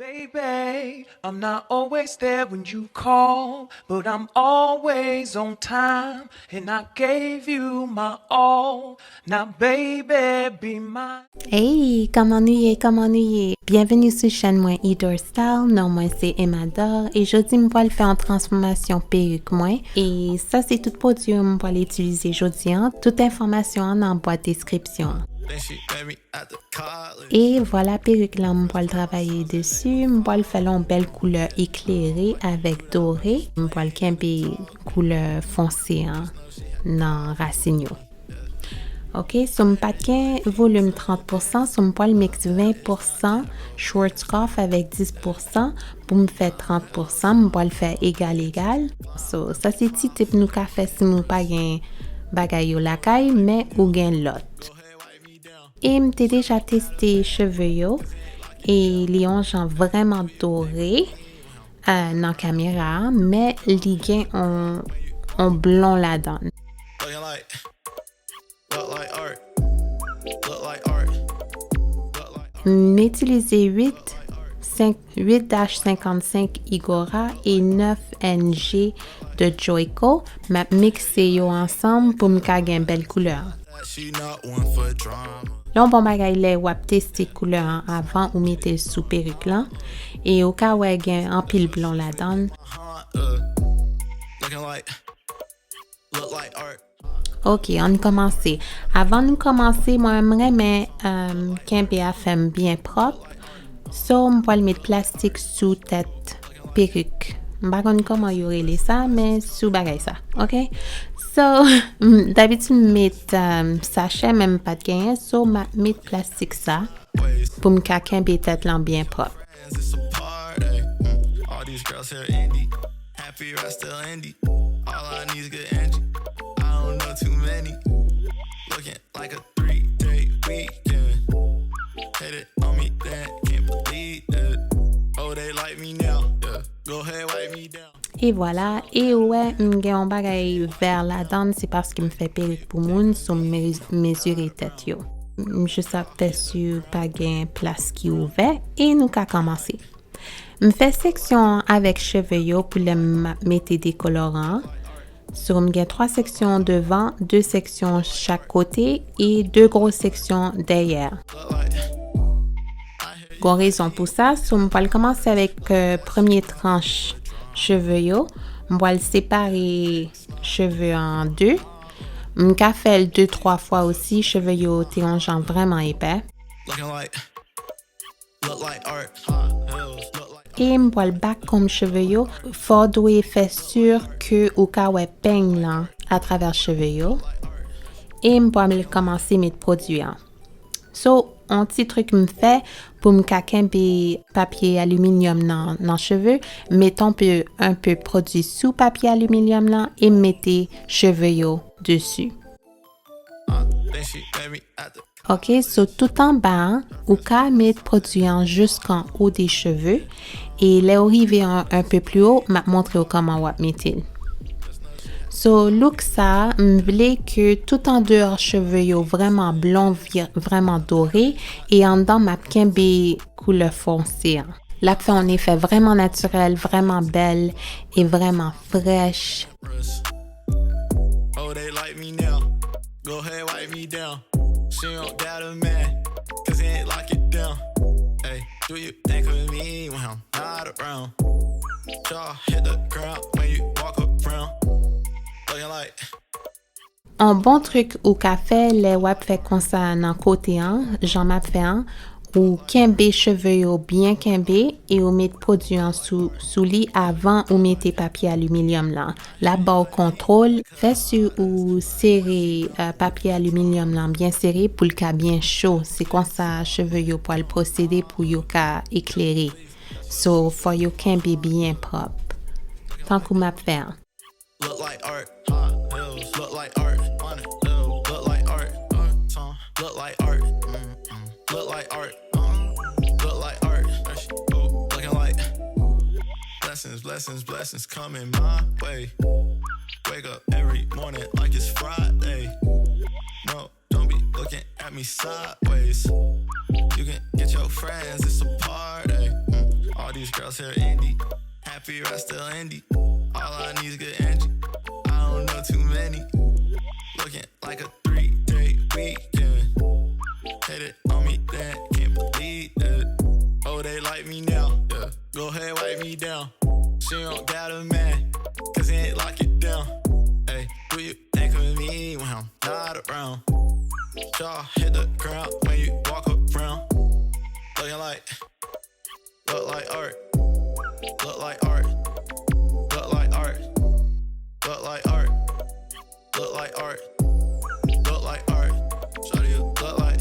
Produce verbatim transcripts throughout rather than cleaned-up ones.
Baby, I'm not always there when you call, but I'm always on time, and I gave you my all. Now, baby, be mine. Hey, kòman nou ye? Kòman nou ye? Byenveni sou chèn mwen Idor Style. Non mwen se Emma Dor e jodi m pral fè yon transfòmasyon perik mwen. E sa se tout pwodui m pral itilize jodi an. Tout enfòmasyon an nan bwat deskripsyon an. Then she met me at the college. E vwala perik lan m pral travay desi. M pral fè l yon bèl koulè eklere avèk dore. M pral kenbe koulè fonse an nan rasin yo. Ok, so m pa t gen volim trant pousan, so m pral miks ven pousan Schwarzkopf avèk dis pousan pou m fè trant pousan, m pral fè egal egal. So, sa se ti tip nou ka fè si nou pa gen bagay yo lakay, men ou gen lòt. E m te deja teste cheve yo, e li yon jan vrèman dore, eh, nan kamera a, men li gen on, on blon ladan l. Looking like, look like art. Look like art. Look like art. M itilize uit, senk, uit dash senkannsenk Igora e nèf N G de Joico. M ap mikse yo ansanm pou m ka gen bèl koulè. She not one for drama. Yon bon bagay lè w ap teste koulè an avan ou mete l sou perik lan, e ou ka wè gen anpil blon ladan l. Uh, uh, looking like, look like art. Ok, ann kòmanse. Avan nou kòmanse, mwen menm m renmen, um, kenbe afè m byen pwòp. So, m pral met plastik sou tèt perik. M pa konn kòman yo rele sa, men sou bagay sa, ok? So, m, dabitid m met, um, sachè, men m pa t genyen, so m ap met plastik sa pou m ka kenbe tèt lan byen pwòp. It's a party. Mm, all these girls here indie. Happy rasta Andy. All I need is good Angie. I don't know too many. Looking like a three-day weekend. Hit it on me then, can't believe it. Oh, they like me now. Yeah, go ahead, wipe me down. E vwala, e ou wè m gen yon bagay vè ladan l, se paske m fè perik pou moun, so m me-, mezire tèt yo. M jis ap fè si pa gen plas ki ouvè, e nou ka kòmanse. M fè seksyon an avèk cheve yo pou lè m ap mete dekoloran an. So, m gen twa seksyon devan, de seksyon chak kote e de gwo seksyon dèyè. Gon rezon pou sa, so m pral kòmanse avèk, euh, premye tranch cheve yo. M pral separe cheve an de. M ka fè l de, twa fwa osi, cheve yo te yon jan vrèman epè. Looking like, look like art. Hot hills, look like. E m pral bak konm cheve yo. Fò w dwe fè si ke ou ka wè peny lan atravè cheve yo. E m pral kòmanse met pwodui an. So, yon ti trik m fè pou m ka kenbe papye aliminyòm nan, nan cheve, mete yon pe, yon pe pwodui sou papye aliminyòm lan e m mete cheve yo desi. Uh, then she met me at the. Ok, so tout anba an, ou ka met pwodui an jiskan ou de cheve, e lè ou rive yon, yon pe pli wo, m ap montre w kòman w ap mete l. So, look sa, m vle ke tout andeyò cheve yo vrèman blon, vye-, vrèman dore, e anndan m ap kenbe koulè fonse an. L ap fè yon efè vrèman natirèl, vrèman bèl e vrèman frèch. Oh, they like me now. Go ahead, wipe me down. She don't got a man, 'cause he ain't lock it down. Hey, do you think of me when I'm not around? Jaw hit the ground when you walk around. Looking like. Yon bon trik ou ka fè lè w ap fè konsa nan kote an, jan m ap fè an, ou kenbe cheve yo byen kenbe e ou met pwodui an sou, sou li avan ou mete papye aliminyòm lan. L ap ba w kontwòl. Fè si ou sere, eh, papye aliminyòm lan byen sere pou l ka byen cho. Se konsa cheve yo pral pwosede pou yo ka eklere. So, fò yo kenbe byen pwòp. Tankou m ap fè an. Look like art. Hot hills, look like art. Money, look like art. Uh, time, look like art. Mm-mm. Look like art. Uh, look like art. That shit, ooh, looking like blessings, blessings, blessings coming my way. Wake up every morning like it's Friday. No, don't be looking at me sideways. You can get your friends, it's a party. Mm. These girls here indie. Happy I still indie. All I need is good energy. I don't know too many. Looking like a three day weekend. Hit it on me then, can't believe it. Oh, they like me now. Yeah. Go ahead, wipe me down. She don't got a man, cause he ain't lock it down. Hey, do you think of me when I'm not around? Jaw hit the ground when you walk around. Looking like, look like art. Look like art. Look like art. Look like art. Look like art. Look like art. Shawty, you look like.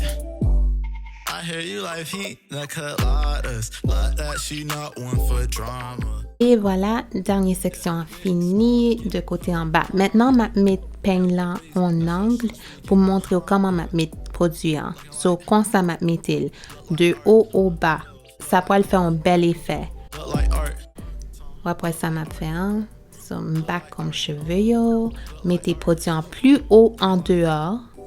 I hear you like pina coladas. Love that she not one for drama. E vwala, dènye seksyon an fini de kote anba. Mentnan, m ap met peny lan an ang pou m montre w kòman m ap met pwodui an. So, konsa m ap mete l, de o o ba. Sa pral fè yon bèl efè. Look like art. W ap wè sa m ap fè an. So, m back kòm cheve yo. Mete pwodui an pli o an deyò,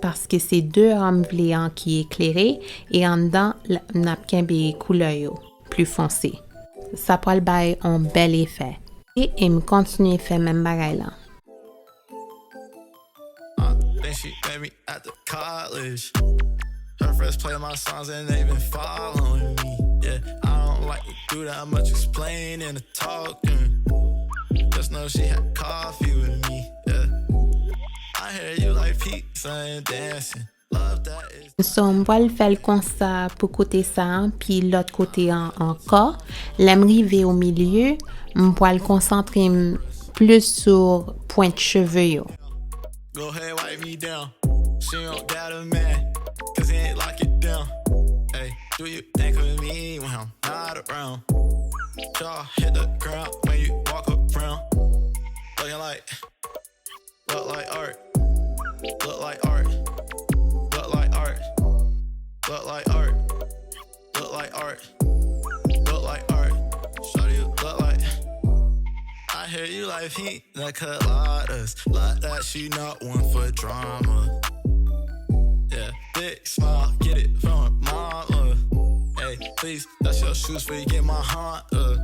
paske se deyò m vle an ki eklere, e anndan l- n ap kenbe koulè yo pli fonse. Sa pral bay yon bèl efè. E, e m kontinye fè menm bagay lan. Uh, think she met me at the college. Her friends play my songs and they been following me. Yeah, I don't like to do that much explaining and talking. Just know she had coffee with me. Yeah, I hear you like pizza and dancing. Love that is So, m pral fè l konsa pou kote sa a, pi lòt kote an ankò. Lè m rive o milye, m pral konsantre m plis sou pwent cheve yo. Go ahead, wipe me down. She don't got a man, cause he ain't lock it down. Hey, do you think of me when I'm not around? Jaw hit the ground when you walk around. Looking like, look like art. Look like art. Look like art. Look like art. Look like art. Look like art. Shawty, you look like. I hear you like pina coladas. Love that she not one for drama. Yeah, big smile, get it from her mama. Hey, please, that's your shoes for you get my heart. Uh.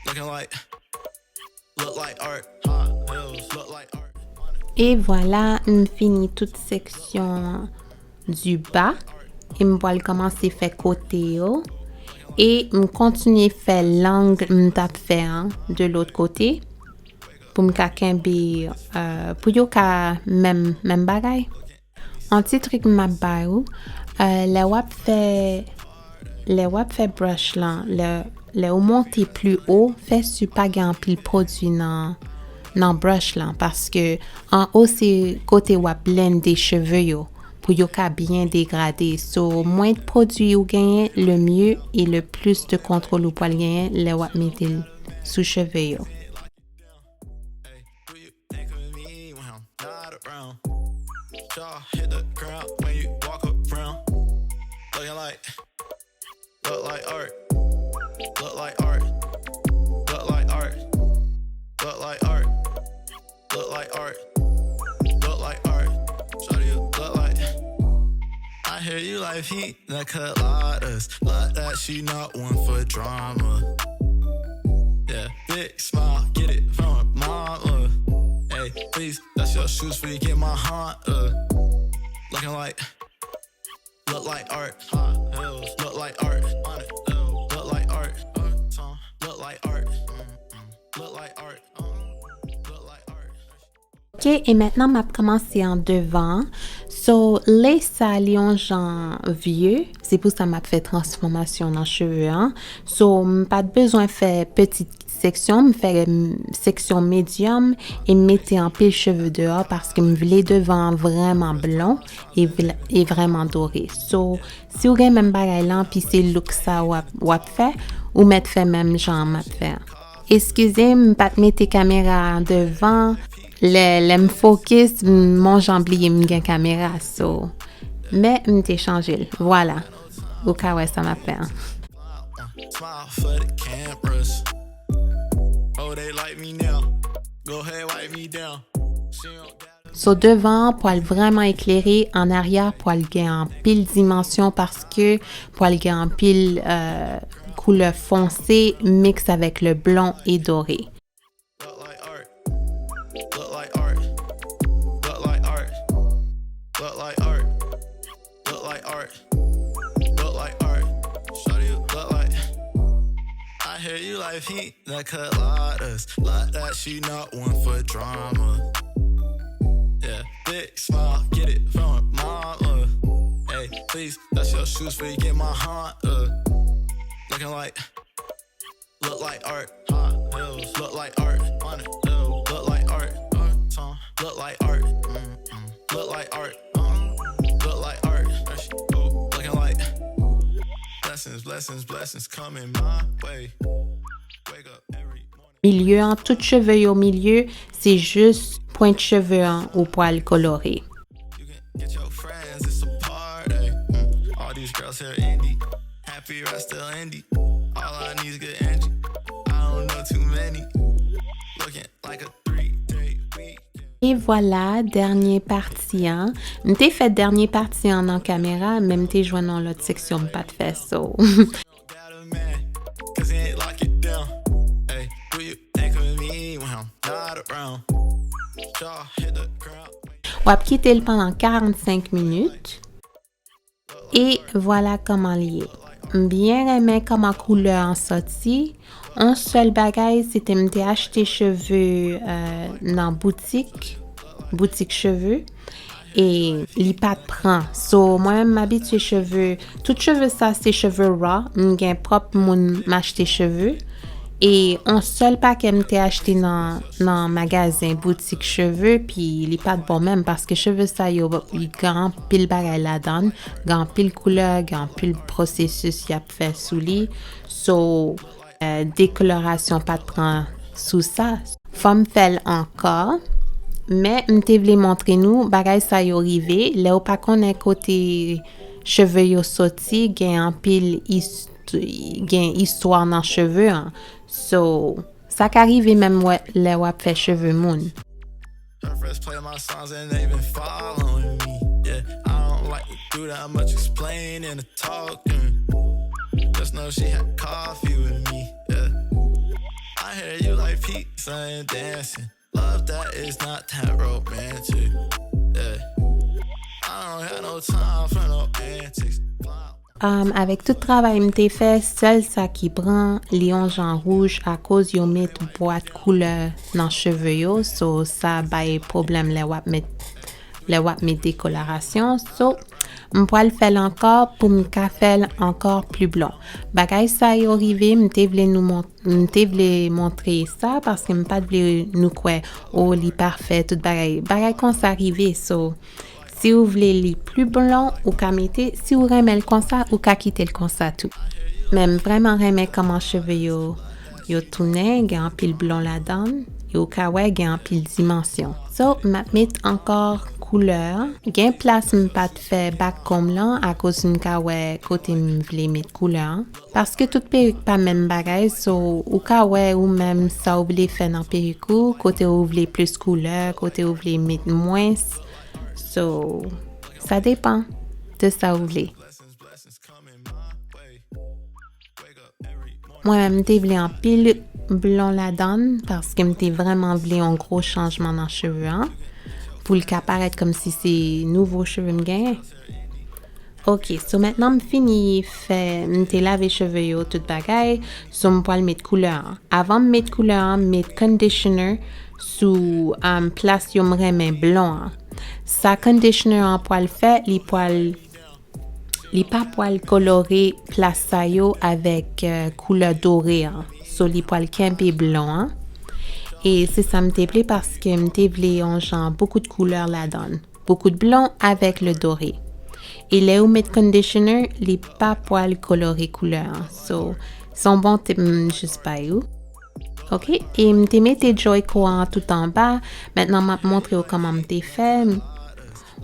Looking like, look like art. Hot hills, look like art. E vwala, m fini tout seksyon di ba. E m pral kòmanse fè kote yo. E m kontinye fè lang m t ap fè an de lòt kote. Pou m ka kenbe, euh, pou yo ka menm, menm bagay. Yon ti trik m ap bay ou, euh, lè w ap fè, lè w ap fè brush lan, lè, lè ou monte pli o, fè si pa gen anpil pwodui nan, nan brush lan, paske anwo se kote w ap blende cheve yo, pou yo ka byen degrade. So, mwens pwodui ou genyen, le mieux e le plus de kontwòl ou pral genyen lè w ap mete l sou cheve yo. Hey, do you think of me when I'm not around? Jaw hit the ground when you walk around. Looking like, look like art. Look like art. Look like art. Look like art. Look like art. Look like art. Shawty, you look like. I hear you like pina coladas. Love that she not one for drama. Yeah, big smile, get it from her mama. Hey, please, that's your shoes for you get my heart. Uh. Looking like, look like art. Hot hills, look like art. Look like art. Look like art. Look like art. Look like art. Ok, e mentnan m ap kòmanse an devan. So, lace sa li yon jan vye, se pou sa m ap fè transfòmasyon nan cheve an. So, m pa t bezwen fè peti seksyon, m fè, mm, seksyon medium e m mete anpil cheve deyò paske m vle devan an vrèman blon e vle- e vrèman dore. So, si w gen menm bagay lan, pi se look sa w ap, w ap fè, ou mèt fè menm jan m ap fè an. Eskize m, m pa t mete kamera a devan. Lè, lè m fokis, m, m on jan bliye m gen kamera, so. Men m te chanje l. Vwala. Ou ka wè sa m ap fè an. Smile for the cameras. Oh, they like me now. Go ahead, wipe me down. She don't got So, devan an pral vrèman eklere, an aryè pral gen anpil dimansyon paske pral gen anpil, euh, koulè fonse mix avèk le blanc et doré. Look like art. Look like art. Look like art. Look like art. Look like art. Look like art. Shawty, you look like. I hear you like pina coladas. Like that she not one for drama. Yeah, big smile, get it from her mama. Hey, please, that's your shoes for you get my heart. Uh. Looking like, look like art. Hot hills, look like art. Money, look like art. Art, time, look like art. Mm-mm. Look like art. Uh, look like art. Fresh, oh, looking like blessings, blessings, blessings coming my way. Wake up every morning. Milye an, tout cheve yo milye, se jis pwent cheve an ou pral kolore. You can get your friends, it's a party. Mm, all these girls here indie. Happy rest of indie. All I need is good energy. I don't know too many. Looking like a three-day weekend. E vwala, dènye pati an. M te fè dènye pati an nan kamera, men m te jwenn yon lòt seksyon m pa t fè, so. Got a man, 'cause he ain't lock it down. Hey, do you think of me when I'm not around? Jaw hit the ground. W ap kite l pandan karannsenk minit. E vwala kòman l ye. M byen renmen kòman koulè an sòti. Yon sèl bagay, se te m te achte cheve, euh, nan boutik, boutik cheve. E li pa t pran. So, mwen menm, m abitye cheve, tout cheve sa se cheve raw. M gen pwòp moun m achte cheve. E yon sèl pakè m te achte nan, nan magazen boutik cheve, pi li pa t bon menm, paske cheve sa yo, li gen anpil bagay ladan l, gen anpil koulè, gen anpil pwosesis y ap fè sou li. So, euh, dekolorasyon pa t pran sou sa. Fò m fè l ankò, men m te vle montre nou bagay sa yo rive, lè w pa konnen kote cheve yo soti, gen anpil ist-, gen istwa nan cheve an. So, sa ka rive menm wè, lè w ap fè cheve moun. Her friends play my songs and they been following me. Yeah, I don't like to do that much explaining or talking. Just know she had coffee with me. Yeah, I hear you like pizza and dancing. Love that is not that romantic. Yeah, I don't have no time for no antics. Um, avèk tout travay m te fè, sèl sa ki pran, li yon jan wouj akoz yo met bwat koulè nan cheve yo. So, sa bay pwoblèm lè w ap met, lè w ap met dekolorasyon. So, m pral fè l ankò pou m ka fè l ankò pli blan. Bagay sa yo rive, m te vle nou mont-, m te vle montre sa paske m pa t vle nou kwè, o, li pafè, tout bagay. Bagay konsa rive, so, si w vle li pli blan, ou ka mete. Si w renmen l konsa, ou ka kite l konsa tou. Men m vrèman renmen kòman cheve yo, yo tounen, gen anpil blan ladan l, e ou ka wè gen anpil dimansyon. So, m ap met ankò koulè. Gen plas m pa t fè bak kò m lan akoz m ka wè kote m vle met koulè an. Paske tout perik pa menm bagay, so ou ka wè ou menm sa w vle fè nan perik ou, kote w vle plis koulè, kote w vle met mwens. So, sa depan de sa w vle. Mwen menm, m te vle anpil blan ladan l, paske m te vrèman vle yon gwo chanjman nan cheve an, pou l ka parèt kòmsi se nouvo cheve m genyen. Ok, so mentnan m fini fè, m te lave cheve yo, tout bagay, so m pral met koulè an. Avan m met koulè an, m met conditioner sou, um, plas yo m renmen blan an. Sa conditioner an pral fè, li pral, li pa pral kolore plas sa yo avèk, euh, koulè dore an. So, li pral kenbe blan an. E se sa m te vle paske m te vle yon jan bokou de koulè ladan l. Bokou de blan avèk le dore. E lè ou met conditioner, li pa pral kolore koulè an. So, se yon bon tip m jis bay ou. Ok, e m te mete Joico an tout anba. Mentnan, m ap montre w kòman m te fè.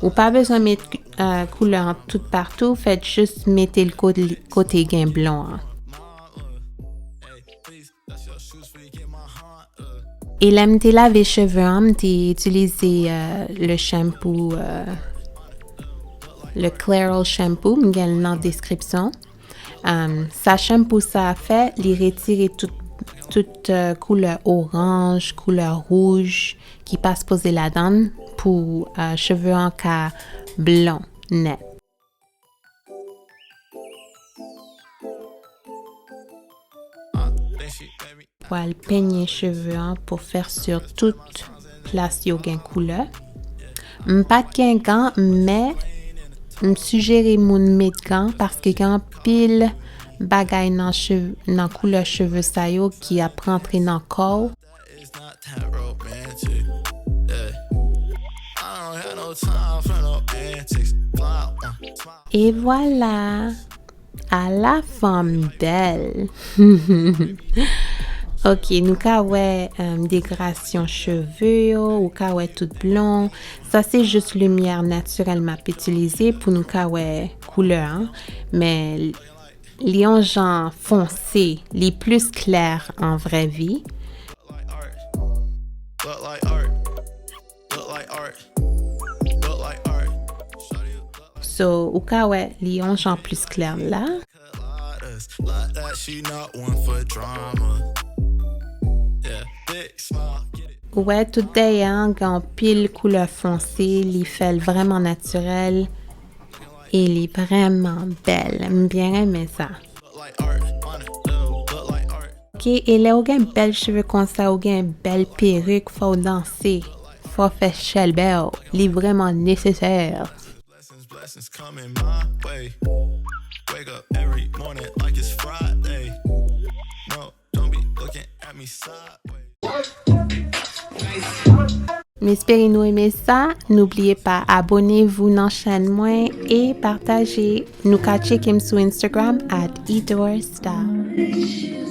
Ou pa bezwen met, euh, koulè an tout patou, fè jis mete l kote, kote gen blan an. E lè m te lave cheve an, m te itilize, euh, le shampoo, euh, le Clairol shampoo, m gen l nan deskripsyon. Um, sa shampoo sa fè, li retire tout, tout uh, koulè oranj, koulè wouj ki pa sipoze ladan l pou uh, cheve an ka blan nèt. Pral penyen cheve an pou fè sur tout plas yo gen koulè. M pa t gen gan, men m sijere moun met gan paske gen anpil bagay nan, cheve, nan koulè cheve sa yo ki ap rantre nan kò w. E vwala! Ala fanm bèl! Ok, nou ka wè um, degrasyon cheve yo, ou ka wè tout blon. Sa se jis limyè natirèl m ap itilize pou nou ka wè koulè an. Men li yon jan fonse, li plis klè an vrè vi. So, ou ka wè li yon jan plis klè la. Ou wè tout dèyè an gen anpil koulè fonse, li fè l vrèman natirèl e li vrèman bèl. M byen renmen sa. Ok, e lè ou gen bèl cheve konsa, ou gen bèl perik, fò w danse, fò w fè chèlbè w, li vrèman nesesè. Blessings, blessings coming my way. Wake up every morning like it's Friday. No, don't be looking at me sideways. M espere nou renmen sa. N'oubliez pas, abonnez-vous nan chèn mwen e pataje. Nou ka tcheke m sou Instagram at Idor Style.